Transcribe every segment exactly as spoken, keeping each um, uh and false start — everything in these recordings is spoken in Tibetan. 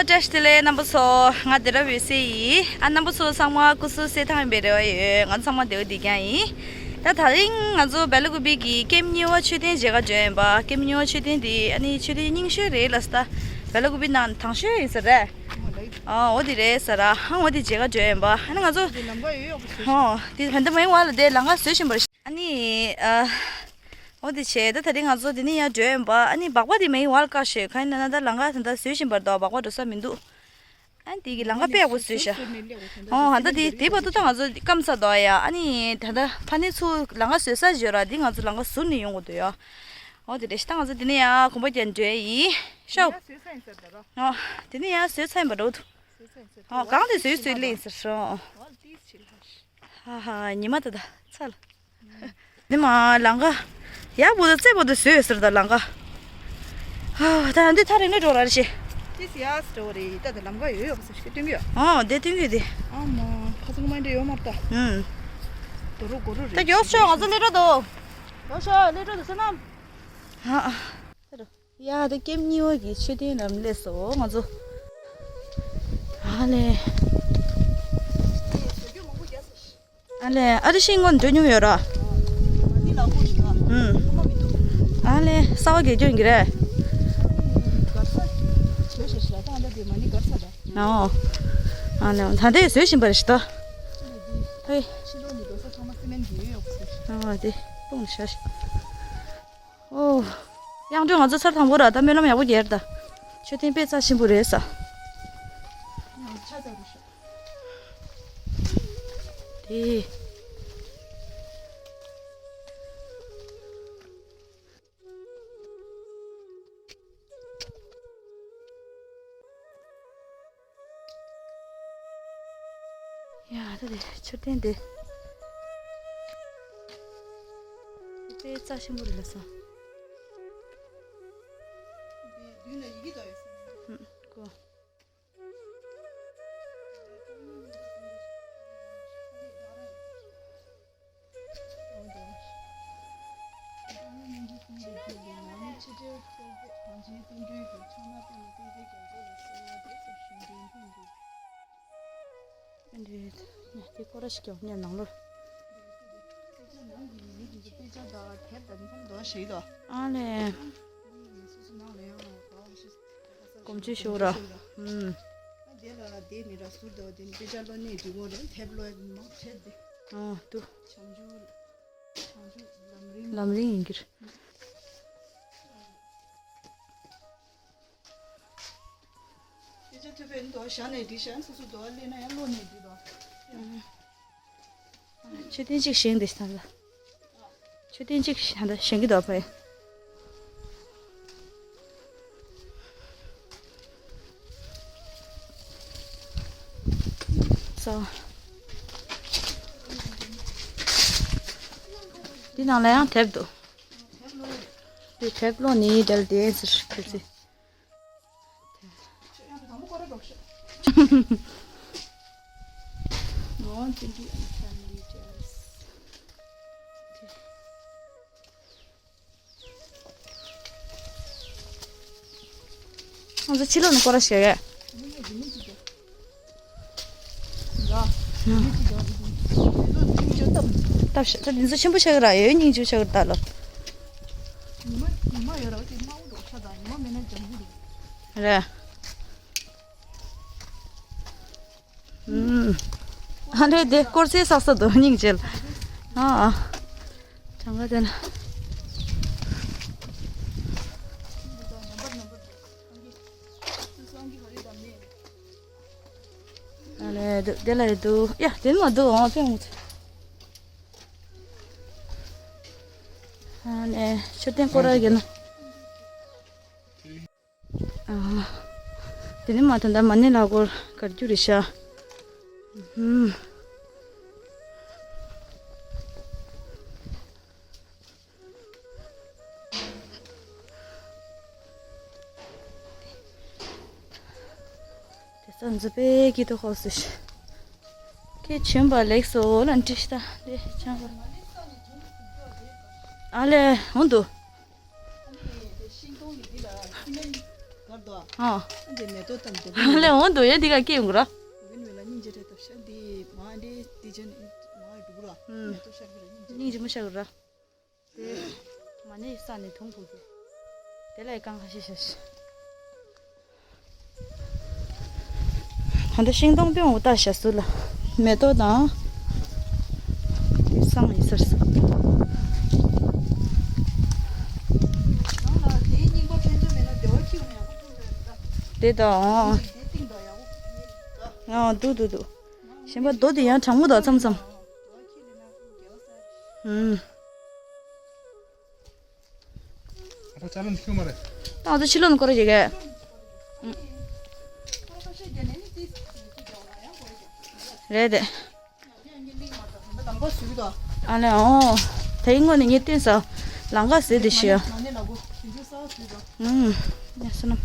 བཀྲ་ཤིས་བདེ་ལེགས་རྣམ་པ་ཚོ། ང་སྡེ་ར་འོད་ཟེར་ཡིན། ཨ་རྣམ་པ་ཚོ་ཚང་མ་སྐུ་གཟུགས་གསལ་ཐང་ཡིན་པའི་རེ་བ་ཡོད། ང་ཚོ་ཚང་མ་བདེ་པོ་བསྡད་རྐྱང་ཡིན། ད་དེ་རིང་ང་ཚོ་སྦེ་ལ་ཀུ་པི་གི་ཀེམ་གཉིས་པ་མཆོད་རྟེན་མཇལ་ཁ་འགྲོ་ཡིན་པ། ཀེམ་གཉིས་པ་མཆོད་རྟེན་དེ་ཨ་ནི་མཆོད་རྟེན་རྙིང་ཤོས་རེད་ལབ་སོང་། ད་སྦེ་ལ་ཀུ་པི་ནང་དང་ཤོས་ཡིན་ས་རེད། ཨ་འོ་དེ་རེད་ས་ར། ཨ་འོ་དེ་མཇལ་ཁ་འགྲོ་ཡིན་པ། ཨ་ནི་ང་ཚོ། དེ་ལམ་ཁ་ཡོད་ཡོད་པ་བཟོས་ཤག་ཨོ་དེ་ད་ལྟ་མ་ཡིན་བ་ལ་དེ་ལམ་ཁ་བཟོས་བཞིན་པ་རེད། ཨ་ནི། ཨ། འོ་དེ་བྱས་ད་ད་རིང་ང་ཚོ་དེ་ནས་ཡར་འགྲོ་ཡིན་པ། ཨ་ནི་སྦག་སྦག་དེ་མ་ཡིན་བ་ལ་བཀག་ཤོད། གང་ཡིན་ན་ད་ལམ་ཁ་ད་ལྟ་བཟོས་བཞིན་པ་རེད་དོ། སྦག་སྦག་འགྲོ་ས་མི་འདུག་ཨ་ནི་དེ་གི་ལམ་ཁ་དཔེ་ཡག་པོ་བཟོས་ཤག་ཨོ་ད་ལྟ་དེ་དེ་བར་དུ་ད་ང་ཚོ་སྐམ་ས་འདུག་ཡ། ཨ་ནི་ད་ལྟ་ཕ་ནི་ཚུར་ལམ་ཁ་བཟོས་ས་ཡོད་ར། དེ་ང་ཚོ་ལམ་ཁ་ཟུར་ནས་ཡོང་དགོས་འདུག་ཡ། འོ་དེ་རེད་ཤག་ད་ང་ཚོ་དེ་ནས་ཡར་གོམ་པ་རྒྱག་འགྲོ་ཡིན་ཤག་ཨོ་དེ་ནས་ཡར་བཟོས་ཚར་ཡིན་པ་འགྲོ་འདུག་ཨོ་གང་དེ་བཟོས་བཟོས་ལེན་ཟེར་སོང་། ཧ་ཧ། ཉི་མ་ད་ད་ཚ་ལ། འདི་མ་ལམ་ཁ། ཡག་པོ་ད་རྩེ་པོ་ད་བཟོས་ཟེར་ད་ལམ་ཁ། ཧ་ད་འདི་ཐག་རིང་ནས་འགྲོ་ར་རེད་ཤེ། ཏིས་ཡག་སི་འགྲོ་རེད། ད་ད་ལམ་ཁ་ཡོད་ཡོད་པ་ཟེར་ཤེ་སྟོན་གི་ཡོད། ཨོ་དེ་སྟོན་གི་དེ། ཨ་མ་ཁ་སང་མ་འདྲ་ཡོད་མ་རེད་ད། ཨུམ། དོ་རུ་གོ་རུ་རེད། ད་མགྱོགས་ཤོག་ང་ཚོ་སླེབས་འགྲོ་འདུག་མགྱོགས་ཤོག་སླེབས་འགྲོ་འདུག་བསོད་ནམས། ཧ། ཡ་ད་ཀེམ་གཉིས་པ་གི་མཆོད་རྟེན་ལམ་སླེབས་སོང་ང་ཚོ། ཨ་ལེ། ཨ་ལེ་ཨ་རི་ཤིང་སྔོན་འགྲོ་མྱོང་ཡོད་ར། ཨུམ། ཨ་ལེ་གསར་པ་གས་སྐྱོན་གི་རེད། ཨོ། ཨ་ལེ་ད་ལྟའི་བཟོས་བཞིན་པ་རེད་ཤག་ད། ཧེ། ཨོ་དེ་སྤུངས་ཤག་ཤག་ཨོ། དབྱངས་སྒྲོན་ང་ཚོ་ཚར་དང་པོ་ར། ད་སྨོན་ལམ་ཡག་པོ་རྒྱག་ད། མཆོད་རྟེན་དཔེ་རྩ་ཆེན་པོ་རེད་ས། དེ། ཡ་ད་དེ་མཆོད་རྟེན་དེ་དཔེ་རྩ་ཆེན་པོ་རེད་ལ་ས། མདུན་ལ་ཡི་གེ་འདྲ་ཡོད་ས། ཧུམ་ཀོ། འདི་སྐོར་ར་ཞིག་ཀྱང་ནང་ལོགས། ཨ་ལེ། གོམ་ཆུ་ཤོར་ར། ཨུམ། དེ་ལ་དེ་མི་ར་ཟུར་དུ་དེ་ནི་དཔེ་ཆ་ཀློག་ནས་འདུག་གོ་རེད། དེབ་ཀློག་མང་ཆེ་དེ། ཨོ་དུ། བྱང་ཆུབ། བྱང་ཆུབ་ལམ་རིམ། ལམ་རིམ་ཡིན་གྱི་རེད། དཔེ་ཆ་ཐོད་པའི་འདུག་བཞག་ནས་འདི་བཞག་སོ་སོ་འདུག་ལས་ན་ཡང་ཀློག་ནས་འདི་དང་། མཆོད་རྟེན་གཅིག་བཞེངས་འདི་ལྟ་ལ། མཆོད་རྟེན་གཅིག་ད་ལྟ་བཞེངས་ཀྱི་འདུག་ཕ་ཡི། སོ། འདི་ནང་ལ་ཡང་དེབ་འདུག་འདི་དེབ་ཀློག་ནི་དེ་ལ་བསྡད་ཟེར་ཁྱོད་ཚོས། ང་ཚོ་ཕྱི་ལོགས་ནས་སྐོར་ར་ཞིག་རེད། སྟབས་ཤ་ད་འདི་ཚོ་ཆེན་པོ་ཆགས་ཀྱི་ར་ཡོད་སྙིང་རྗེ་ཆགས་ཀྱི་ད་ལོ། རེད། ཨ་ལེ་དེ་སྐོར་ཚེ་སག་ས་དོ་སྙིང་རྗེ་ལ། ཨ་ཨ། གྲངས་ཀ་དེ་ལ། ཨ་ལེ་དེ་དེ་ལ་རེད་འདུག་ཡ་དེ་མ་འདུག་ཨང་ཕེང་། ཨ་ལེ་མཆོད་རྟེན་སྐོར་ར་གི་ན། ཨ། དེ་ནས་མ་ད་ལྟ་མ་ཎི་ལྷ་སྐོར་གར་རྒྱུ་རེད་ཤག་ཧུམ། དེ་ཚོ་འཛི་པའི་ཀི་ཏོ་ཧོ་སི་ཤི། ཁྱེད་བྱོན་པ་ལེགས་སོ་ལ་འདྲི་ཤི་ད་དེ་བྱོན་པ། ཨ་ལེ་འོང་དུ། ཨ། ཨ་འདི་མེ་ཏོག་དང་འདི། ལེ་འོང་དུ་ཡ་འདི་ག་སྐྱེ་ཡོང་གི་ར། འོ་ཡིན་ནོ་ལ་སྙིང་རྗེ་རེད་ད་ཤ་འདི་མ་འདི་འདི་ཅན་མ་འགྲོ་གི་ར། ཨུམ། མེ་ཏོག་ཤར་གི་ར་སྙིང་རྗེ། སྙིང་རྗེ་མོ་ཤར་གི་ར། དེ་མ་ཎི་ས་ནས་འཐུང་དགོས་ཀྱི། དེ་ལས་རྐང་ཁ་ཤས་ཤ་ཤ། ད་ལྟ་ཤིང་སྡོང་དཔེ་འོ་ད་ཞ་སུ་ལ་མེ་ཏོག་དང་། དེ་སང་ཡིན་ཟེར་སོང་། དེ་དང་། ཨ་འདུག་འདུག་འདུག་གཞན་པ་རྡོ་དེ་ཡང་གྲང་མོ་དང་མཚམས་མཚམས། ཨུམ། ཨ་ཕ་ཅ་ལག་ཤུ་མ་རེད། ད་ང་ཚོ་ཕྱི་ལོགས་ནས་སྐོར་ར་བྱེད་གས། རེད་དེ། ཨ་ལེ་ཨོ། དེའི་སྔོན་ནས་ངས་བསྟན་ས། ལམ་ཁ་ཟེར་དེ་ཤི་ཡ། ཨུམ། ཡ་སོ་ནམ།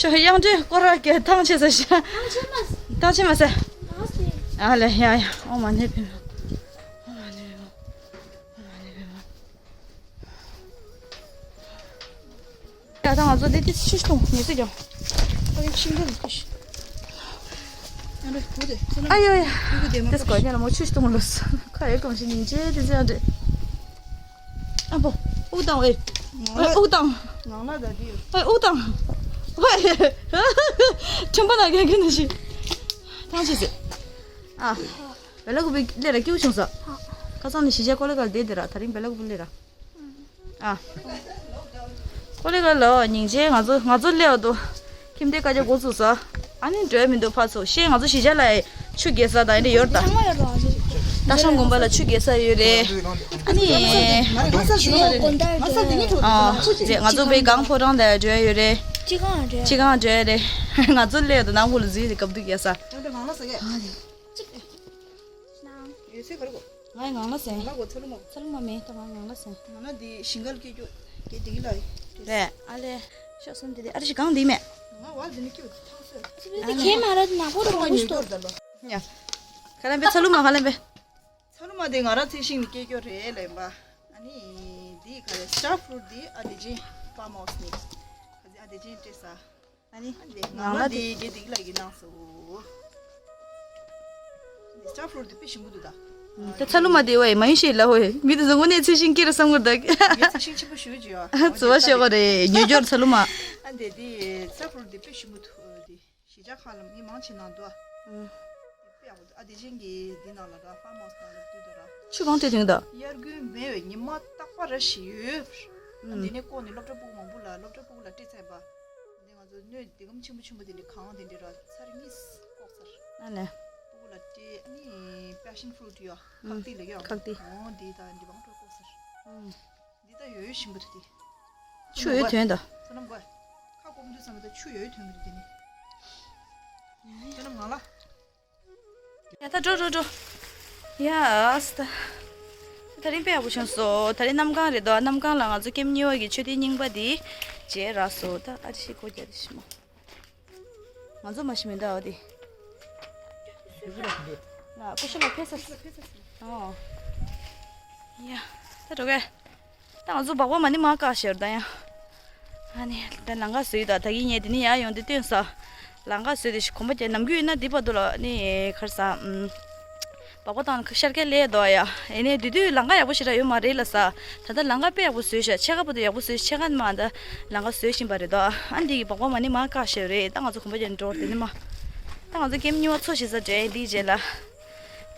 ཤོ་དབྱངས་སྒྲོན་སྐོར་ར་གས་ཐང་ཆད་ས་ཤ། ཐང་ཆད་མ་ཟེར། ཨ་ལེ་ཡ་ཡ་ཨོ་མ་ནེ་པི་མ། ཨོ་མ་ནེ་པི་མ། ཨོ་མ་ནེ་པི་མ། ཡ་ད་ང་ཚོ་འདི་ཏི་ཤི་ཤི་ཐོང་ངེས་སི་ཀྱང་། ཨ་ཡ་ཤིང་འདི་ཏི་ཤི། ཨ་རེ་བུ་དེ་ཨ་ཡོ་ཡ། ཏི་སི་ཀོ་ཉ་ལ་མོ་ཆུ་ཤི་ཐོང་ལོ་སི། ཁ་ཡེ་གོང་ཞིག་ཉིན་ཅེ་ཏི་ཟེར་ཨ་འདྲེ། ཨ་པོ། ཨུ་དང་ཨེ། ཨུ་དང་། ང་ལ་ད་དི་ཡོད། ཨུ་དང་། ཁྲིམས་པ་ན་གན་གན་ནི་ཤི། ཐང་ཆད་ཟེར། ཨ། བེ་ལ་ཀུ་པི་ལེ་ར་ཀིའུ་བྱུང་ས། ཁ་སང་ནི་ཞི་ཅེ་ཀོ་ལེ་གལ་དེ་དེ་ར་ད་རིང་བེ་ལ་ཀུ་པི་ལེ་ར། ཨ། ཀོ་ལེ་གལ་ལོ་ཉིང་ཅེ་ང་ཚོ་ང་ཚོ་ལེ་བ་དོ། ཁྱིམ་དེ་ཀ་ཅེ་འགོ་ཚུགས་ས། ཨ་ནི་འགྲོ་ཡ་མི་འདུག་ཕར་ཚུགས་ཤེས་ང་ཚོ་ཞི་ཅེ་ལ་ཆུ་རྒྱས་ས་དང་ཨེ་འདྲ་ཡོད་ད། ཚང་མ་ཡོད་ར། སྟག་ཤམ་དགོན་པ་ལ་ཆུ་རྒྱས་ས་ཡོད་རེད། ཨ་ནི། ཨ་ང་ཚོ་བའི་སྒང་ཕོ་བྲང་དེ་འགྲོ་ཡ་ཡོད་རེད། སྤྱི་ཁང་འགྲོ་ཡ་རེད། ང་ཚོ་སླེབས་དང་ནང་ཁུལ་ལ་འཛུལ་ཏེ་སྐབས་དུས་རྒྱག་ས། ང་ལ་ཟེར། ང་ཡི་ངང་ལ་ཟེར། ང་ལ་གོ་ཚ་ལུ་མ། ཚ་ལུ་མ་མེད་ད་ང་ངང་ལ་ཟེར། ང་ལ་འདི་ཞིང་ཁ་ལ་སྐྱེ་རྒྱུ་སྐྱེ་འདི་གི་ལ་ཡི། རེད་ཨ་ལེ། ཤོག་སོང་འདི་དེ་ཨ་རི་ཞིག་གང་འདི་མེད། ང་བ་འདི་ནི་སྐྱེ་བ་ཐང་སོས། འདི་ཁྱེད་མ་ར་ནག་པོ་དང་མ་གུ་ཤི་ཏོ། ཡ། ཁ་ལ་འབེ་ཚ་ལུ་མ་ཁ་ལ་འབེ། ཚ་ལུ་མ་དེ་ང་ར་ཚེ་ཤིང་ནི་སྐྱེ་རྒྱུ་རེད་ལེན་པ། ཨ་ནི། འདི་ག་རེ་སི་ཊར་ཕུ་རུ་ཊི་འདི་ཨ་དེ་ཅིན་ཕཱམ་ཧའུ་སི་ནི། ག་ཚེ་ཨ་དེ་ཅིན་སྤྲད་ས། ཨ་ནི། ཨ་ནི་ང་ང་ལ་ལ་དེ་དེ་དེ་དེ་གི་ལ་གི་ནང་སོ། འདི་སི་ཊར་ཕུ་རུ་ཊི་དེ་དཔེ་ཞིམ་པོ་འདུག་ད། ད་ཚ་ལུ་མ་དེ་བས་མ་ཡིན་ཤེས་ལ་ཧོས་མི་དེ་ཚོ་དངོས་གནས་ཚེ་ཤིང་སྐྱེ་ར་བསམ་གི་འདུག་ངས་ཚེ་ཤིང་ཆེན་པོ་ཞུ་རྒྱུ་ཡོད། ཚོ་བ་ཤེས་གོ་རེད་ཉོ་རྒྱུར་ཚ་ལུ་མ། ཨ་འདི་དེ་སི་ཊར་ཕུ་རུ་ཊི་དེ་དཔེ་ཞིམ་པོ་འདུག་དེ། གཞིས་ཆགས་ཁག་ལ་མི་མང་ཆེ་ནང་འདུག་ཨ། དཔེ་ཡག་པོ་འདུག་ཨ་དེ་ཅན་གྱི་འདི་ནང་ལ་ར་ཕཱམ་ཧའུ་སི་ནང་ལ་འདུག་ད་ར། ཆུ་གང་སྤྲད་དུས་ད། དབྱར་དགུན་མེད་པའི་ཉི་མ་རྟག་པར་ར་ཞིག་ཡོད། ཨ་འདི་ནས་ལྐོག་ནས་སློབ་གྲྭ་ཕྲུ་གུ་མང་པོ་ལ་སློབ་གྲྭ་ཕྲུ་གུ་ལ་སྤྲད་ཚར་པ། འདི་ང་ཚོ་སྣོད་འདི་གམ་ཆེན་པོ་ཆེན་པོ་དེ་འདྲ་གང་དེ་འདྲ་ར་ཚར་གཉིས་བཀོག་ཚར། ཨ་ལེ། ཕྲུ་གུ་ལ་སྤྲད་ཨ་ནི་པེ་ཤན་ཕུ་རུ་ཊི་ཡོད་ཁག་ཏི་ལ་ཡོད་ཁག་ཏི། འོ་འདི་དང་འདི་བང་ཁྲོད་བཀོག་ཚར། འདི་ད་ཡོད་ཡོད་ཞིམ་པོ་འདུག་དེ། ཆུ་ཡོད་དོན་ད། ཚ་ལམ་གོ། ཁ་སྐོམ་དུས་ཙམ་པ་ད་ཆུ་ཡོད་དོན་གི་འདུག་དེ་ནི། ཚ་ལམ་ང་ལ། ཡ་ད་འགྲོ་འགྲོ་འགྲོ། ཡ་ཨ་སི་ད། ད་རིང་དཔེ་ཡག་པོ་བྱུང་སོང་། ད་རིང་གནམ་གང་རེད་དོ། གནམ་གང་ལ་ང་ཚོ་ཀེམ་གཉིས་པ་གི་མཆོད་རྟེན་རྙིང་པ་འདི་མཇལ་རག་སོང་། ད་ཨ་ཅི་ཤི་སྒོ་རྒྱག་དེ་ཤི་མོ། ང་ཚོ་མ་ཤི་མི་འདའ་འོ་དེ། ལ་ཀུ་ཤ་ལ་ཕེ་ས་ས། ཨོ། ཡ། ད་འགྲོ་གས། ད་ང་ཚོ་སྦག་སྦག་མ་ནི་མ་བཀག་ཤར་ད་ཡང་། ཨ་ནི་ད་ལང་ཀ་བཟོས་ད་ད་གིན་ངས་དེ་ནི་ཡ་ཡོང་དེ་སྟོན་ས། ལང་ཀ་བཟོས་དེ་ཞིག་གོམ་པ་རྒྱག་ནམ་རྒྱུན་ཡིན་ན་འདི་བར་དུ་ལ་ནི་གར་ས། སྦག་སྦག་དང་ཤར་སྐལ་ལས་དོ་ཡ། ཨེ་ནས་དུས་དུས་ལང་ཀ་ཡག་པོ་ཞེ་དྲག་ཡོད་མ་རེད་ལ་ས། ད་ལྟ་ལང་ཀ་དཔེ་ཡག་པོ་བཟོས་ཤག་ཕྱེད་ཀ་བར་དུ་ཡག་པོ་བཟོས་ཕྱེད་ཀ་མ་ད་ལང་ཀ་བཟོས་བཞིན་པ་རེད་དོ། ཨ་འདི་གི་སྦག་སྦག་མ་ནི་མ་བཀག་ཤར་རེད། ད་ང་ཚོ་གོམ་པ་རྒྱག་འགྲོ་དེ་ནི་མ། ད་ང་ཚོ་ཀེམ་གཉིས་པ་འཚོ་བྱེད་ས་འདྲ་འདིའི་རྗེས་ལ།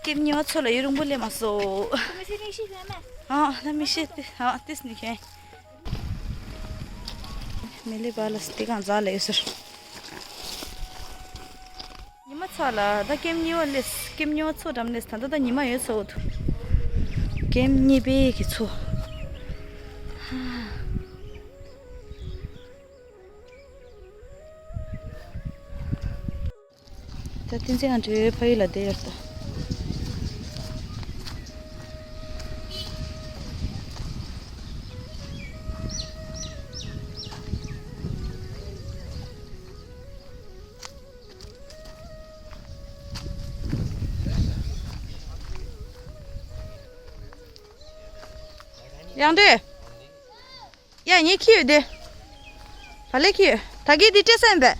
ཀེམ་གཉིས་པ་འཚོ་ལ་ཡུན་རིང་པོ་སླེབས་མ་སོང་། ཨ་ད་མི་ཤེས་ཏེ་ཨ་ཏིས་ནི་ཁྱོད། མི་ལི་བ་ལ་སྟི་གང་ཛ་ལ་ཡོད་ཟེར། ཉི་མ་ཚ་ལ་ད་ཀེམ་གཉིས་པ་སླེབས། ཀེམ་གཉིས་པ་འཚོ་འགྲམ་སླེབས། ད་ད་ད་ཉི་མ་ཡོད་ཚོ་འུ་ཐུ། ཀེམ་གཉིས་པའི་གི་འཚོ། ད་བསྟན་འཛིན་ཨ་འདྲའི་ཕ་ཡུལ་ལ་བསྡད་ཡོད་ད། དབྱངས་སྒྲོན། ཡ། ངས་ཁྱེར་ཡོད་དེ། བ་ལས་ཁྱེར་ཡོད། ད་གིན་འདི་སྤྲད་ས་ཡིན་པས།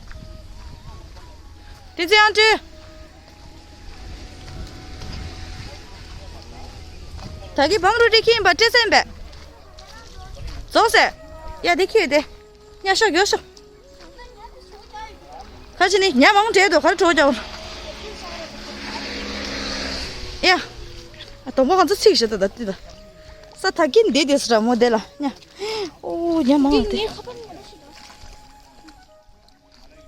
བསྟན་འཛིན་དབྱངས་སྒྲོན། ད་གིན་བང་རུ་འདི་ཁྱེར་ཡིན་པ་སྤྲད་ས་ཡིན་པས། རྫོགས་ཟེར། ཡ། འདི་ཁྱེར་ཡོད་དེ། ཉ་ཤོག་ཉ་ཤོག་ཁ་ཅིག་ནི་ཉ་མང་དྲགས་འདུག་ག་རེ་བྲོ་རྒྱག་ཡ། ཨ། དོམ་པ་གང་ཚོ་ཚིག་ཞེ་ད་ད་ཏི་ད། ས་ད་གིན་འདི་དེ་སུ་ར་མོ་དེ་ལ་ཉ། ཨོ། ཉ་མང་དེ།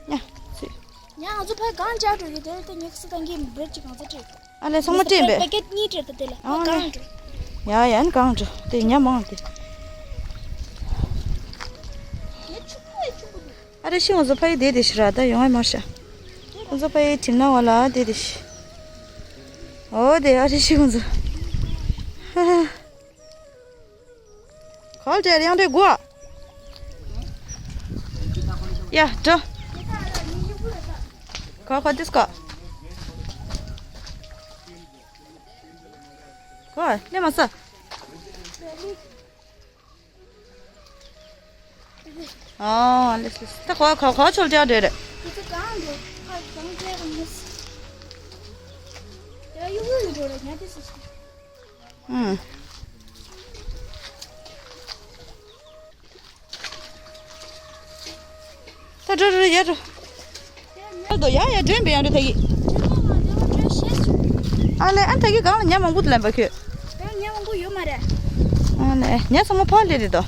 ཉ་ཚིག་ཉ་ང་ཚོ་ཕར་གང་བཅར་འགྲོ་གི་དེ་ལ་དེ་ཉ་ཁ་ས་ད་གིན་བེར་ཅིག་གང་ཚོ་སྤྲད། ཨ་ལས། ཚང་མ་སྤྲད་པས། པེ་ཀེཊ་གཉིས་སྤྲད་ད་དེ་ལ། ཨ་ལས། གང་འགྲོ། ཡ་ཡ། ཨ་ནི་གང་འགྲོ། དེ་ཉ་མང་དེ། ཉ་ཆུང་ཆུང་པོ་འདུག་ཨ་རེ་ཤི་ཁོང་ཚོ་ཕ་ཡི་དེ་དེ་ཤི་ར་ད་ཡོང་ཨེ་མར་ཤ། ཁོང་ཚོ་ཕ་ཡི་ཁྲིམས་ནང་བ་ལ་དེ་དེ་ཤི། འོ་དེ་ཨ་རེ་ཤི་ཁོང་ཚོ། ཧ་ཧ། ག་ལ་དྲན་ཡང་དྲན་དགོས། ཡ་འགྲོ། ག་ག་དིས་ག་ག་ལས་མ་ས། ཨོ་ལེས་ལེས། ད་གོ་གོ་གོ་ཆོལ་ཏེ་རེད་རེད། དེ་ཚོ་གང་འགྲོ། ཁ་གང་ཏེ་གང་མི་སྲིད། ཡ་ཡུ་ཡུ་འགྲོ་རེད་ཉ་དེ་སྲིད། ཨུམ། ད་འགྲོ་འགྲོ་ཡ་འགྲོ། ད་དོ་ཡ་ཡ་འགྲོ་ཡིན་པས་ཡ་འགྲོ་ད་གི། ཨ་ལས། ཨ་ད་གི་གང་ལ་ཉ་མང་པོ་ལེན་པ་ཁྱོད། ད་ཉ་མང་པོ་ཡོད་མ་རེད། ཨ་ལས། ཉ་ཚང་མ་ཕར་སླེབས་རེད་དོ།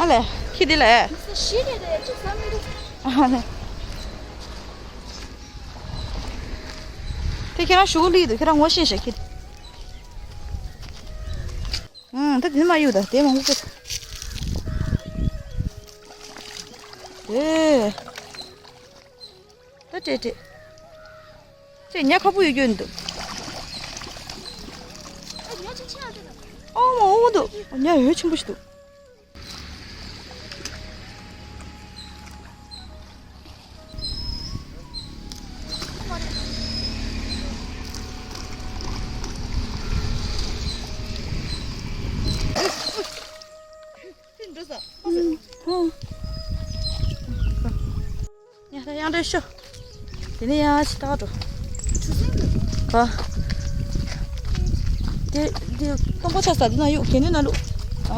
ཨ་ལས། ཁྱི་དེ་ལ་ཨེ། ཨ་ལས། དེ་ཁྱེད་རང་ཞུ་གུ་ལི་འདུག་ཁྱེད་རང་ངོ་ཤེས་ཤག་ཁྱི། ཨང་། ད་དེ་ནི་མ་གཡུག་ད་དེ་མང་པོ་ཀྱི། དེ། ད་སྤྲད་སྤྲད། ཅེ་ཉ་ཁ་པོ་ཡོད་རྒྱུ་འདུག་ཨོ་མ་འོ་འདུག་ཉ་འོད་ཆེན་པོ་ཞིག་འདུག་འགྲོ་ས། ཡ་ད་ཡང་འདྲེ་ཤོ། དེ་ནས་ཡང་ཅི་ལྟ་འགྲོ། ག་དེ་དེ་སྟོང་པ་ཆགས་ས་དེ་ན་ཡོད་གན་དེ་ན་ལུ། ཨ།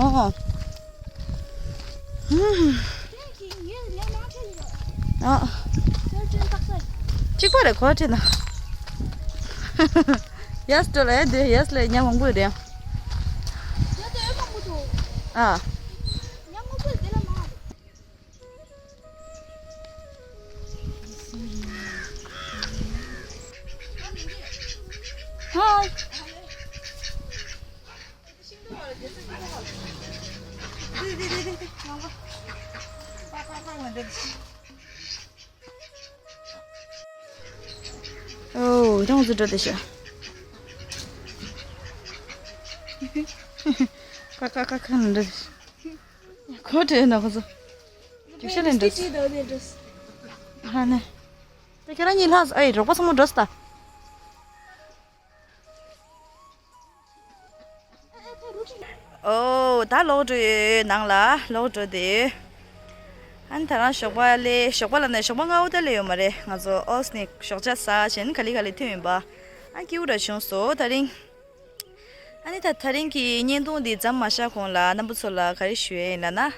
ཨ། གཅིག་པ་རེད་གོ་དྲན་ན། ཡས་འགྲོ་ལ་ཡ་དེ་ཡས་ལ་ཉ་མང་པོ་རེད། ཨ། ཧའི། ཨོ་རང་ཚོ་འགྲོ་དེ་ཤ། ཀ་ཀ་ཀ་ཀ་ནང་འགྲོ་དེ་ཤ། གོ་དྲན་ན་ཁོ་ཚོ། རྒྱུག་ཤ་ལེན་འགྲོ། ཧ་ནེ། ད་ཁྱེད་རང་གཉིས་ལྷག་ཨེ་རོགས་པ་ཚང་མ་འགྲོ་སྟ། ཨོ་ད་ལོག་འགྲོ་ཡོད་ནང་ལ་ལོག་འགྲོ་དེ། ཨ་ནི་ད་རང་ཞོགས་པ་ལས་ཞོགས་པ་ལ་ནས་ཞོགས་པ་སྔ་པོ་ད་ལས་ཡོད་མ་རེད། ང་ཚོ་ཨོས་ནས་ཞོགས་ཇ་ཟ་བཞིན་ག་ལེ་ག་ལེ་ཐོན་ཡིན་པ། ཨ་སྐྱིད་པོ་འདྲ་བྱུང་སོང་དེ་རིང་། ཨ་ནི་ད་དེ་རིང་གི་བརྙན་ཐུང་འདི་མཚམས་མ་བཞག་གོང་ལ་རྣམ་པ་ཚོ་ལ་ག་རེ་ཞུ་ཡས་ཡིན་ལབ་ན།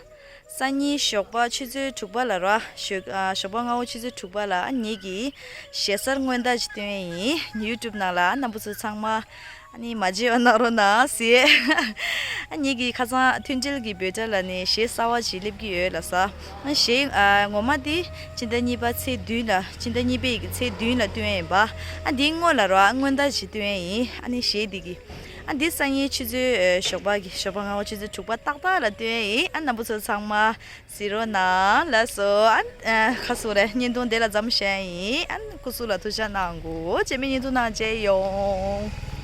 སང་ཉིན་ཞོགས་པ་ཆུ་ཚོད་དྲུག་པ་ལ་ར་ཞོགས་ཨ་ཞོགས་པ་སྔ་པོ་ཆུ་ཚོད་དྲུག་པ་ལ་ཨ་ངེད་ཀྱི་ཞེ་སར་སྔོན་བརྡ་ཅིག་སྟོན་ཡས་ཡིན། ཡུ་ཊུབ་ནང་ལ་རྣམ་པ་ཚོ་ཚང་མ་ཨ་ནི་མ་བརྗེད་པ་གནང་རོགས་གནང་ཟེར། ཨ་ངེད་ཀྱི་ཁ་སང་མཐུན་སྒྲིལ་གྱི་འབོད་སྒྲ་ལ་ནི་གཞས་གསར་བ་ཅིག་སླེབས་ཀྱི་ཡོད་ལབ་ས། གཞས་ཨ་ངོ་མ་དེ་སྤྱི་ཟླ་གཉིས་པ་ཚེས་བདུན་ལ་སྤྱི་ཟླ་གཉིས་པའི་གི་ཚེས་བདུན་ལ་བཏོན་ཡས་ཡིན་པ། ཨ་དེའི་སྔོན་ལ་ར་སྔོན་བརྡ་ཅིག་སྟོན་ཡས་ཡིན། ཨ་ནི་གཞས་འདི་གི། ཨ་འདི་སང་ཉིན་ཆུ་ཚོད་ཨ་ཞོགས་པ་གི་ཞོགས་པ་སྔ་པོ་ཆུ་ཚོད་དྲུག་པ་ཏག་ཏག་ལ་སྟོན་ཡས་ཡིན། ཨ་རྣམ་པ་ཚོ་ཚང་མ་གཟིགས་རོགས་གནང་ལགས་སོ། ཨ་ཨ་ཁ་སོ་རེ་བརྙན་ཐུང་དེ་ལ་མཚམས་བཞག་ཡིན། ཨ་སྐུ་གཟུགས་ལ་ཐུགས་ཅག་གནང་གོ་རྗེས་མའི་བརྙན་ཐུང་ནང་མཇལ་ཡོང་།